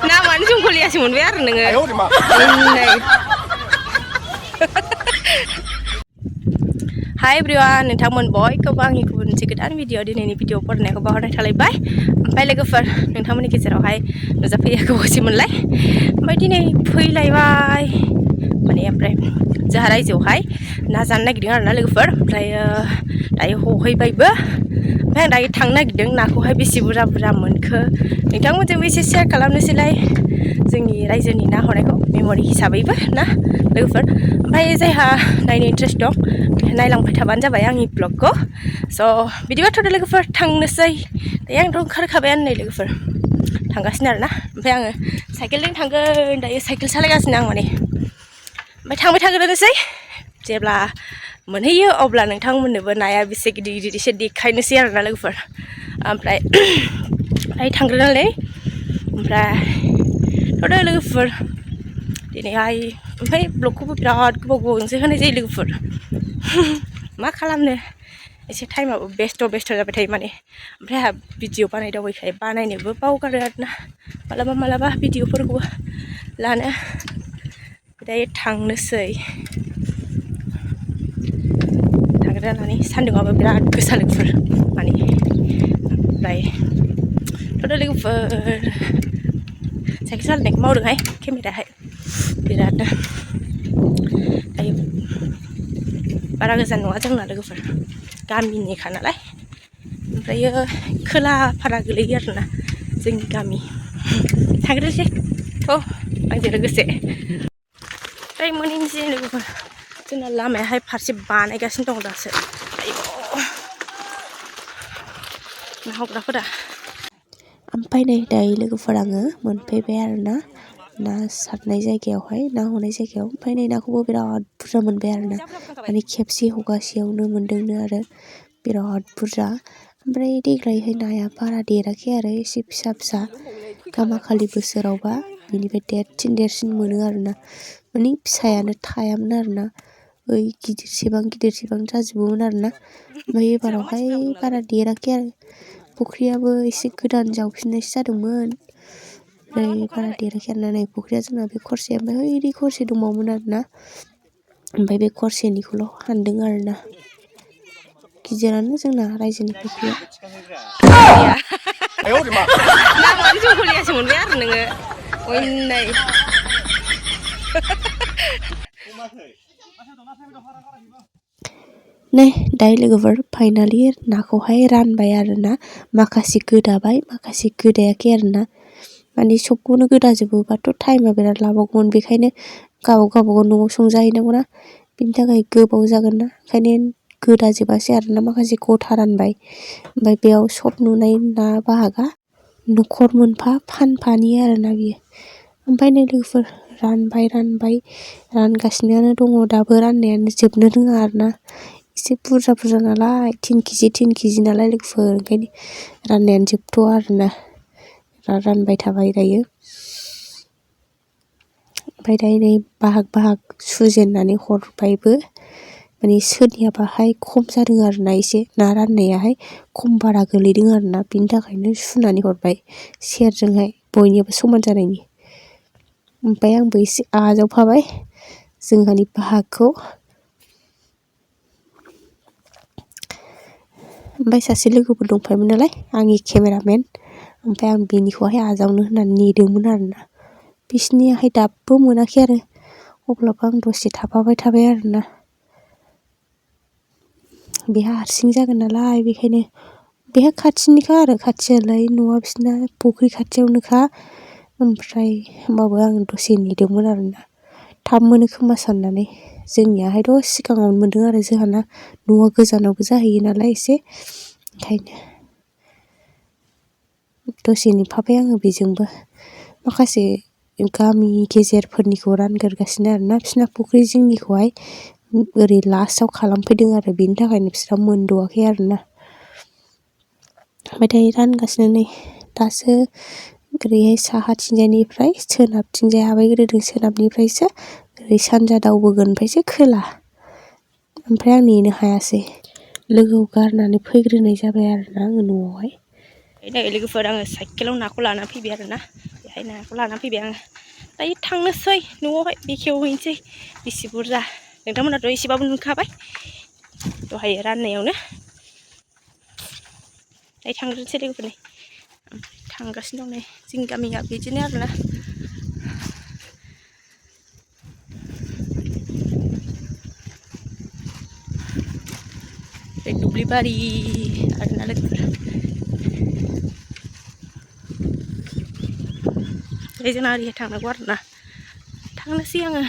नामानो जंगलियासो मोनबाय आरो नोङो हाय एभ्रिवान नोंथांमोन बयखौबो आंनि गुबुन मोनसे गोदान भिडिअ दिनैनि भिडिअ फरायनायखौ बावहरनाय थालायबाय ओमफ्राय लोगोफोर नोंथांमोननि गेजेरावहाय नुजाफैयाखौ गोसोमोनलाय ओमफ्राय दिनै फैलायबाय माने ओमफ्राय जोंहा रायजोआवहाय ना जानो नागिरदों आरोना लोगोफोर ओमफ्राय दायो हहैबायबो ओमफ्राय आं दायो थांनो नागिरदों नाखौहाय बेसे बुरजा बुरजा मोनखो नोंथांमोनजोंबो एसे शेयार खालामनोसैलाय जोंनि रायजोनि ना हनायखौ मेम'रि हिसाबैबो ना लोगोफोर ओमफ्राय जायहा नायनो इन्ट्रेस्ट दं नायलांबाय थाबानो जाबाय आंनि ब्लगखौ स' बिदिबाथ' लोगोफोर थांनोसै दायो आंथ' ओंखारखाबायानो नै लोगोफोर थांगासिनो आरोना ओमफ्राय आङो साइकेलजों थांगोन दायो साइकेल सालायगासिनो आं माने ओमफ्राय थांबाय थाग्रोनोसै जेब्ला मोनहैयो अब्ला नोंथांमोननोबो नाया बेसे गिदिर गिदिर एसे देखायनोसै आरोना लोगोफोर ओमफ्राय थांग्रोनानै ओमफ्राय थ'दो लोगोफोर दिनैहाय ओमफ्राय ब्लगखौबो बिराद गोबाव गोबावजोंसो होनाय जायो लोगोफोर मा खालामनो एसे टाइमाबो बेस्थ' जाबाय थायो माने ओमफ्राय आंहा भिडिअ बानायदावबायखाय बानायनोबो बावगारो आरोना मालाबा भिडिअफोरखौबो लानो दायो थांनोसै थांग्रोनानै सान्दुंआबो बिराद गोसा लोगोफोर माने ओमफ्राय थ'दो लोगोफोर साइकेल सालायनायखौ मावदोंहाय केमेराहाय बिरादनो दायो बारा गोजान नङा जोंना लोगोफोर गामिनिखा नालाय ओमफ्रायो खोलाफारा गोलैयो आरोना जोंनि गामि थांग्रोसै थ' आंजों लोगोसे ओमफ्राय मोनहैनोसै लोगोफोर जोंना लामायाहाय फारसे बानायगासिनो दं दासो ना हग्राफोरा ओमफ्राय नै दायो लोगोफोर आङो मोनफैबाय आरोना ना सारनाय जायगायावहाय ना हनाय जायगायाव ओमफ्राय नै नाखौबो बिराद बुरजा मोनबाय आरोना माने खेबसे हगासेयावनो मोनदोंनो आरो बिराद बुरजा ओमफ्राय देग्लायहाय नाया बारा देराखै आरो एसे फिसा गामाखालि बोसोरावबा बिनिफ्राय देरसिन मोनो आरोना माने फिसायानो थायामोन आरोना ओइ गिदिरसेबां जाजोबोमोन आरोना ओमफ्राय एबारावहाय बारा देराखै आरो फुख्रियाबो एसे गोदान जावफिननायसो जादोंमोन ओमफ्राय बारा देराखै आरोना नै फुख्रिया जोंना बे खरसे ओमफ्राय ओरै खरसे दंबावोमोन आरोना ओमफ्राय बे खरसेनिखौल' हानदों आरोना गिदिरानो जोंना रायजोनि फुख्रिया नामानो जंगलियासो मोनबाय आरो नोङो अयनाय नै दायो लोगोफोर फाइनालि नाखौहाय रानबाय आरोना माखासे गोदाबाय माखासे गोदायाखै आरोना माने सबखौनो गोदाजोबोबाथ' टाइमा बिराद लाबावगौमोन बेखायनो गावबागाव न'आव संजाहैनांगौना बिनि थाखाय गोबाव जागोन ना ओंखायनो गोदाजोबासै आरोना माखासे गथा रानबाय ओमफ्राय बेयाव सब नुनाय ना बाहागा न'खर मोनफा फानफानि आरोना बियो ओमफ्राय नै लोगोफोर रानबाय रानगासिनो दङ दाबो राननायानो जोबनो रोङा आरोना एसे बुरजा नालाय 3 केजि नालाय लोगोफोर ओंखायनो राननायानो जोबथ'आ आरोना रानबाय थाबाय दायो ओमफ्राय दायो नै बाहाग सुजेननानै हरबायबो माने सोरनियाबाहाय खम जादों आरोना एसे ना राननायाहाय खम बारा गोलैदों आरोना बिनि थाखायनो सुनानै हरबाय सेरजोंहाय बयनियाबो समान जानायनि ओमफ्राय आंबो एसे आजावफाबाय जोंहानि बाहागखौ ओमफ्राय सासे लोगोबो दंफायोमोन नालाय आंनि केमेरामेन ओमफ्राय आं बिनिखौहाय आजावनो होननानै नेदोंमोन आरोना बिसिनियाहाय दाबो मोनाखै आरो अब्लाबो आं दसे थाफाबाय थाबाय आरोना बेहा हारसिं जागोन नालाय बेखायनो बेहा खाथिनिखा आरो खाथियालाय न'आ बिसिना फुख्रि खाथियावनोखा ओमफ्राय होमबाबो आं दसे नेदोंमोन आरोना थाब मोनो खोमा साननानै जोंनियाहायथ' सिगाङावनो मोनदों आरो जोंहाना न'आ गोजानावबो जाहैयो नालाय एसे ओंखायनो दसे नेफाबाय आङो बेजोंबो माखासे गामि गेजेरफोरनिखौ रानगोरगासिनो आरोना बिसिना फुख्रि जिंनिखौहाय ओरै लास्टाव खालामफैदों आरो बेनि थाखायनो बिस्रा मोनद'वाखै आरोना ओमफ्राय दायो रानगासिनो नै दासो ओरैहाय साहाथिंजायनिफ्राय सोनाबथिंजाय हाबहैग्रोदों सोनाबनिफ्रायसो ओरै सानजा दावबोगोन ओमफ्रायसो खोला ओमफ्राय आं नेनो हायासै लोगोखौ गारनानै फैग्रोनाय जाबाय आरोना आङो न'आवहाय नै लोगोफोर आङो साइकेलाव नाखौ लाना फैबाय आरोना बेहाय नाखौ लाना फैबाय आङो दायो थांनोसै न'आवहाय बेखेवहैनोसै बेसे बुरजा नोंथांमोनाथ' एसेबाबो नुखाबाय दहाय राननायावनो दायो थांग्रोनोसै लोगोफोर नै थांगासिनो दं नै जोंनि गामिया बिदिनो आरोना दुब्लिबारि आरोना लोगोफोर जोंना ओरैहाय थांनांगौ आरोना थांनोसै आङो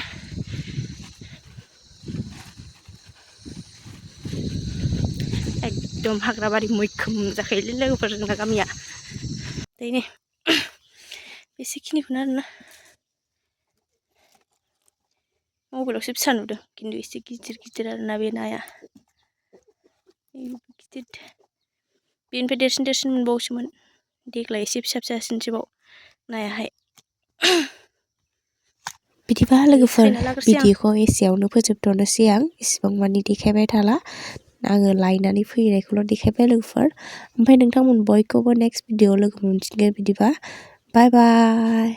एकदम हाग्राबारि मैखोम जाखायोलै लोगोफोर जोंना गामिया दायो बेसेखिनिखौनो आरोना मबाइलावसो फिसा नुदों खिन्थु एसे गिदिर गिदिर आरोना बे नाया गिदिर बेनिफ्राय देरसिन देरसिन मोनबावोसोमोन देग्लाय एसे फिसा फिसासिनसोबाव नायाहाय बिदिबा लोगोफोर भिडिअखौ एसेयावनो फोजोबथ'नोसै आं इसिबां मानि देखायबाय थाला आङो लायनानै फैनायखौल' देखायबाय लोगोफोर ओमफ्राय नोंथांमोन बयखौबो नेक्स्ट भिडिअआव लोगो मोनफिनगोन बिदिबा बाय बाय